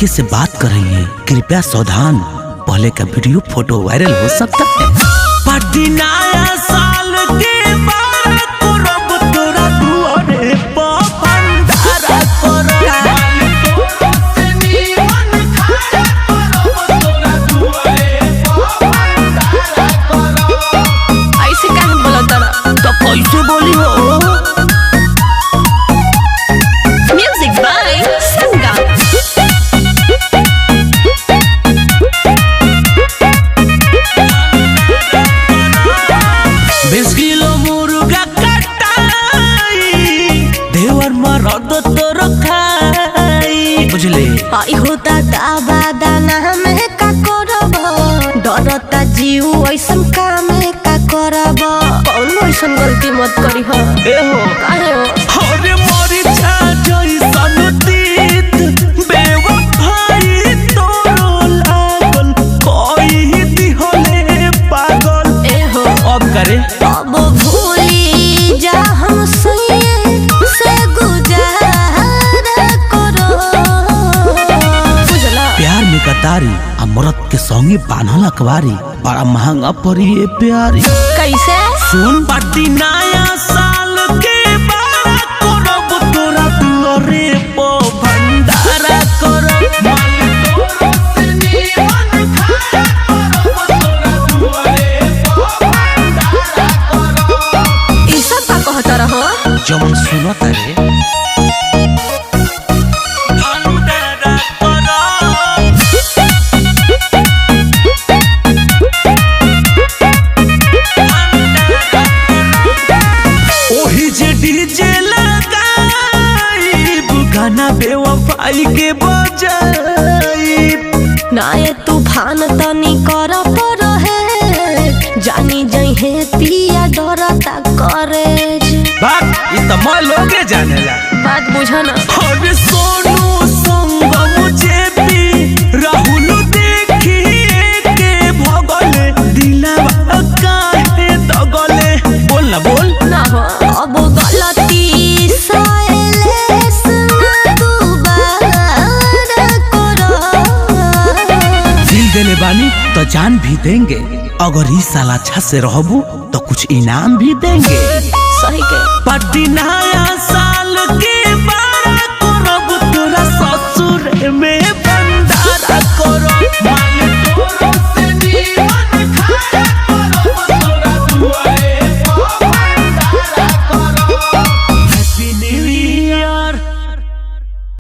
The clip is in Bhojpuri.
लड़के से बात कर रही हैं, कृपया सावधान, पहले का वीडियो फोटो वायरल हो सकता है। पार्टी नया साल के बारा करब तोरा दुआरे पर भंडारा करब। ऐसे काहे बोलत तारा? तो कैसे बोली हो? Music by Sangam. 20 किलो मुर्गा कटाई, देवर मरद तोर खाई, बुझले? आई होता दादा में का करब, डरता जीव ऐसन काम का करब। कौन ऐसन गलती मत करी हो। ए हो। काहे हो? अरे मरिचा जैसन तीत बेवफाई तोरो लागल, कोई दिहले पागल। ए हो। अब करे। अब भूली जा हम से गुजारा करो, बुझला? प्यार में गद्दारी आ मरद के संगे बान्हल अखबारी बड़ा महंगा पड़ी ए प्यारी। कैसे? सुन, पार्टी नया साल के बारा करब तोरा दुआरे पर भंडारा करब। ई सब का कहता रहो? जवन सुनत रे भंडारा करब। ओही जे डीजे लगाईब, गाना बेवफाई के बजाईब। नाये तूफान तनी कर पर है, जानी जहे पिया डरता करे। बात ई त मैं लोगे जानेला। बात बुझा ना। अरे सोनू संगम जेपी राहुल देखी के भगले, दिलवा काहे दगले? बोल ना, बोल। ना हो अब गलती साइलेस ना दोबारा करो। दिल देले बानी तो जान भी देंगे, अगर इस साल अच्छा से रहबू तो कुछ इनाम भी देंगे। सही के। पार्टी नया साल के।